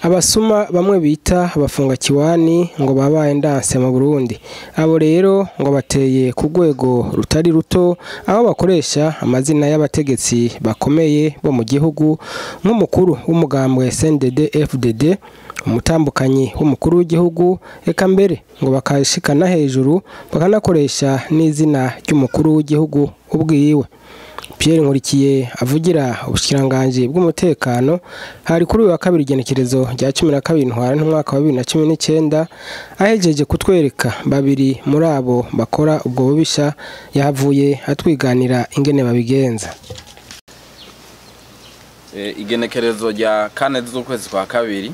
Abasuma bamwe bita abafunga kiwani ngo babaye ndanse mu Burundi. Abo rero ngo bateye ku rwego rutari ruto, aho bakoresha amazina y'abategetsi bakomeye bo mu gihugu nk'umukuru w'umugambwe CNDD FDD, umutambukanyi w'umukuru w'igihugu, eka mbere ngo bakashikana hejuru bakanakoresha n'izina ry'umukuru w'igihugu ubwiwe. Pierre Nkurikiye avugira ubushikiranganji bw'umutekano hari kuri uyu wa kabiri igenekerezo rya 12 ntwarante umwaka wa 2019, ahejeje kutwereka babiri muri abo bakora ubwo bubisha, yahavuye atwiganira ingene babigenza. Igenekerezo rya 4 z'ukwezi kwa kabiri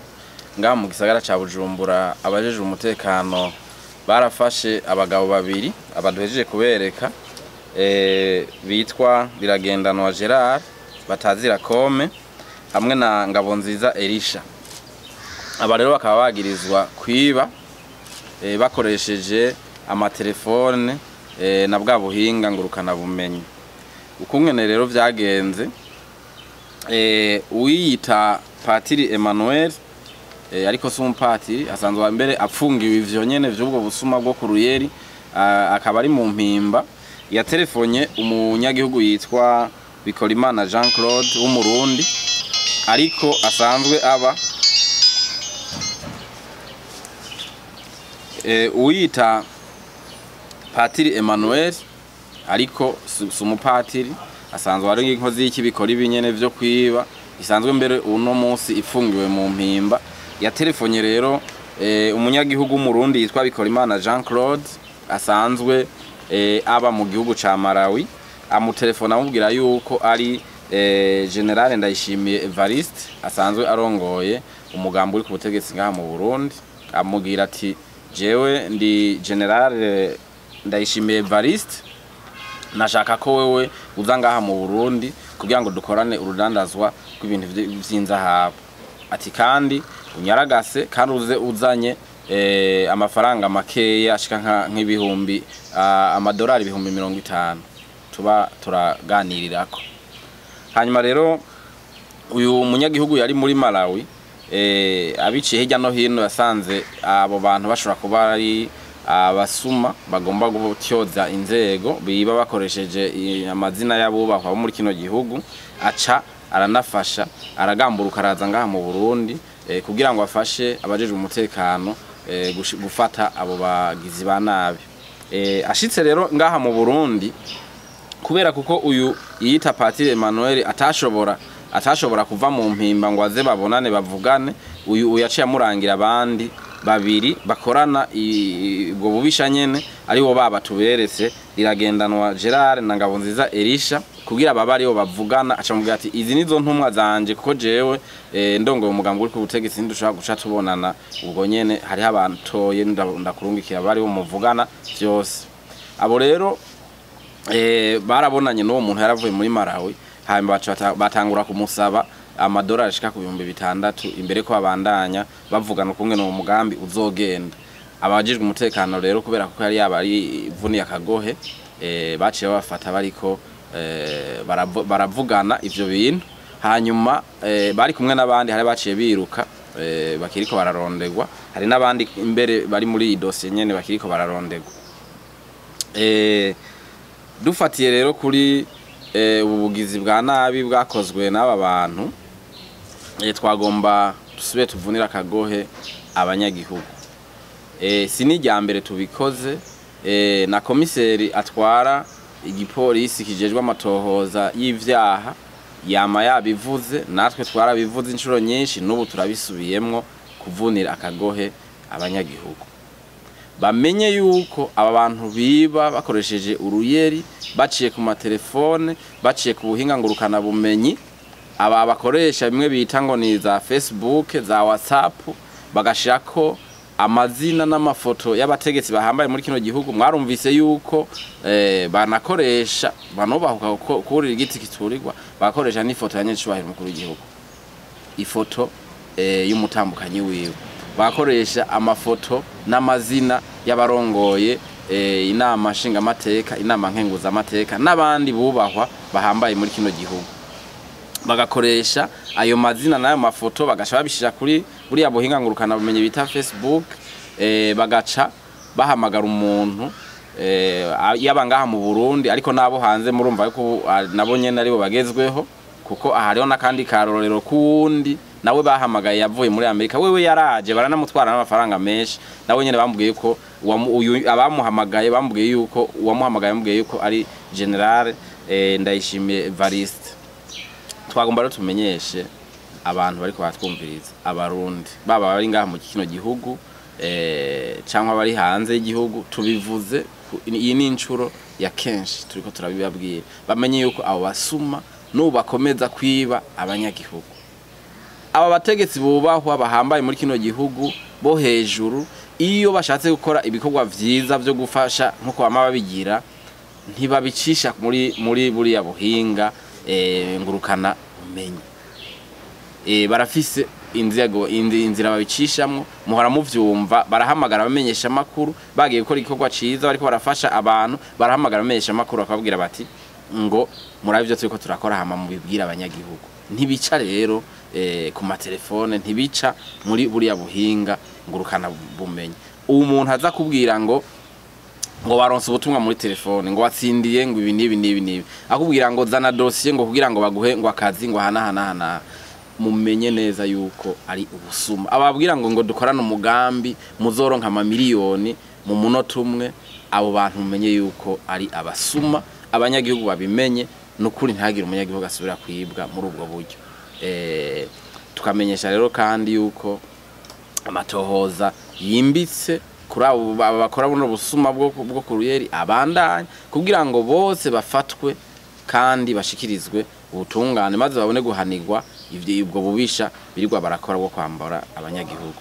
ngaha mu gisagara ca Bujumbura, abajejwe umutekano barafashe abagabo babiri abaduhejeje kubereka, bitwa Biragendanwa Gerard batazira Kome hamwe na Ngabonziza Elisha. Aba rero bakaba bagirizwa kwiba bakoresheje amatelefone na bwa buhinga ngurukana bumenyi. Ukungene rero vyagenze, uwiyita Patiri Emmanuel, ariko si umupatiri, asanzwe mbere apfungiwe ivyo nyene vy'ubwo busuma bwo ku Ruyeri, akaba ari mu Mpimba. Yatelefonye umunyagihugu yitwa Bikorimana Jean Claude w'Umurundi, ariko asanzwe aba uwiyita Patiri Emmanuel, ariko si umupatiri, asanzwe ari inkozi y'ikibikora ibinyene vyo kwiba, isanzwe mbere uno munsi ifungiwe mu Mpimba. Yatelefonye rero umunyagihugu w'Umurundi yitwa Bikorimana Jean Claude asanzwe aba mu gihugu ca Malawi, amutelefona amubwira yuko ari General Ndayishimiye Evariste asanzwe arongoye umugambi uri ku butegetsi ngaha mu Burundi. Amubwira ati jewe ndi General Ndayishimiye Evariste, nashaka ko wewe uza ngaha mu Burundi kugira ngo dukorane urudandazwa rw'ibintu vy'inzahabu. Ati kandi unyaragase kandi uze uzanye amafaranga makeya ashika nk'ibihumbi amadolari 50,000 tuba turaganirirako. Hanyuma rero uyu munyagihugu yari muri Malawi, abiciye hirya no hino yasanze abo bantu bashobora kuba ari abasuma bagomba gutyoza inzego biba bakoresheje amazina y'abubahwa bo muri kino gihugu, aca aranafasha aragamburuka araza ngaha mu Burundi kugira ngo afashe abajejwe umutekano gufata abo bagizi ba nabi. Ashitse rero ngaha mu Burundi, kubera kuko uyu yita Patiri Emmanuel atashobora kuva mu Mpimba ngo aze babonane bavugane, uyu yaciye amurangira abandi babiri bakorana ubwo bubisha nyene, aribo baba tuberetse Riragendanwa Gerard na Ngabonziza Elisha, kugira baba aribo bavugana. Aca mubwira ati izi nizo ntumwa zanje, kuko jewe ndongoye umugambi uri ku butegetsi ntidushobora guca tubonana ubwo nyene, hariho abantoye ndakurungikira bari bo muvugana vyose. Abo rero barabonanye n'uwo muntu yaravuye muri Malawi, hanyuma batangura kumusaba amadolari ashika ku 6,000 imbere ko babandanya bavugana ukungene uwo mugambi uzogenda. Abajejwe umutekano rero kubera kuko yari yaba ari vuniye akagohe, baciye babafata bariko baravugana ivyo bintu. Hanyuma bari kumwe n'abandi hari baciye biruka, bakiriko bararondegwa, hari n'abandi imbere bari muri iyi dosiye nyene bakiriko bararondegwa. Dufatiye rero kuri ubu bugizi bwa nabi bwakozwe n'aba bantu, twagomba dusubire tuvunira akagohe abanyagihugu. Si n'irya mbere tubikoze, na komiseri atwara igipolisi kijejwe amatohoza y'ivyaha yama yabivuze, natwe twarabivuze inshuro nyinshi, n'ubu turabisubiyemwo kuvunira akagohe abanyagihugu. Bamenye yuko aba bantu biba bakoresheje uruyeri, baciye ku matelefone, baciye ku buhinga ngurukana bumenyi, aba bakoresha bimwe bita ngo ni za Facebook, za WhatsApp, bagashirako amazina n'amafoto y'abategetsi bahambaye muri kino gihugu. Mwarumvise yuko banakoresha banobahuka kurira igiti kiturirwa, bakoresha n'ifoto ya nyecubahiro mukuru w'igihugu, ifoto y'umutambukanyi wiwe, bakoresha amafoto n'amazina y'abarongoye inama nshingamateka, inama nkenguzamateka n'abandi bubahwa bahambaye muri kino gihugu. Bagakoresha ayo mazina n'ayo mafoto, bagasha babishira kuri buriya buhinga ngurukana bumenyi bita Facebook, bagaca bahamagara umuntu, yaba ngaha mu Burundi ariko nabo hanze, murumva yuko nabo nyene aribo bagezweho, kuko aha hariho n'akandi karorero kuwundi nawe bahamagaye yavuye muri Amerika. Wewe yaraje, baranamutwara n'amafaranga menshi. Nawe nyene bambwiye ko uyu abamuhamagaye bambwiye yuko uwamuhamagaye bambwiye yuko ari General Ndayishimiye Evariste. Twagomba rero tumenyeshe abantu bariko baratwumviriza, Abarundi baba bari ngaha mu kino gihugu cyangwa bari hanze y'igihugu, tubivuze iyi ni incuro ya kenshi turiko turabibabwira, bamenye yuko abo basuma n'ubu bakomeza kwiba abanyagihugu. Aba bategetsi bubahwa bahambaye muri kino gihugu bo hejuru, iyo bashatse gukora ibikorwa vyiza vyo gufasha nkuko bama babigira, ntibabicisha muri buriya buhinga ngurukana bumenyi. Barafise inzego, inzira babicishamwo, muhora muvyumva, barahamagara abamenyesha makuru bagiye gukora igikorwa ciza, bariko barafasha abantu, barahamagara abamenyesha makuru bakababwira bati ngo murabe ivyo turiko turakora, hama mubibwira abanyagihugu. Ntibica rero ku matelefone, ntibica muri buriya buhinga ngurukana bumenyi. Ubu umuntu aza kubwira ngo baronse ubutumwa muri telefone, ngo watsindiye, ngo ibi n'ibi n'ibi n'ibi, akubwira ngo zana dosiye, ngo kugira ngo baguhe ngo akazi, ngo hana hana hana, mumenye neza yuko ari ubusuma. Ababwira ngo dukorane umugambi muzoronka amamiliyoni mu munota umwe, abo bantu mumenye yuko ari abasuma. Abanyagihugu babimenye, nukuri ntihagire umunyagihugu asubira kwibwa muri ubwo buryo. Tukamenyesha rero kandi yuko amatohoza yimbitse kuri abo bakora buno busuma bwo kuruyeri abandanya, kugira ngo bose bafatwe kandi bashikirizwe ubutungane, maze babone guhanirwa ivyo ubwo bubisha birirwa barakora bwo kwambara abanyagihugu.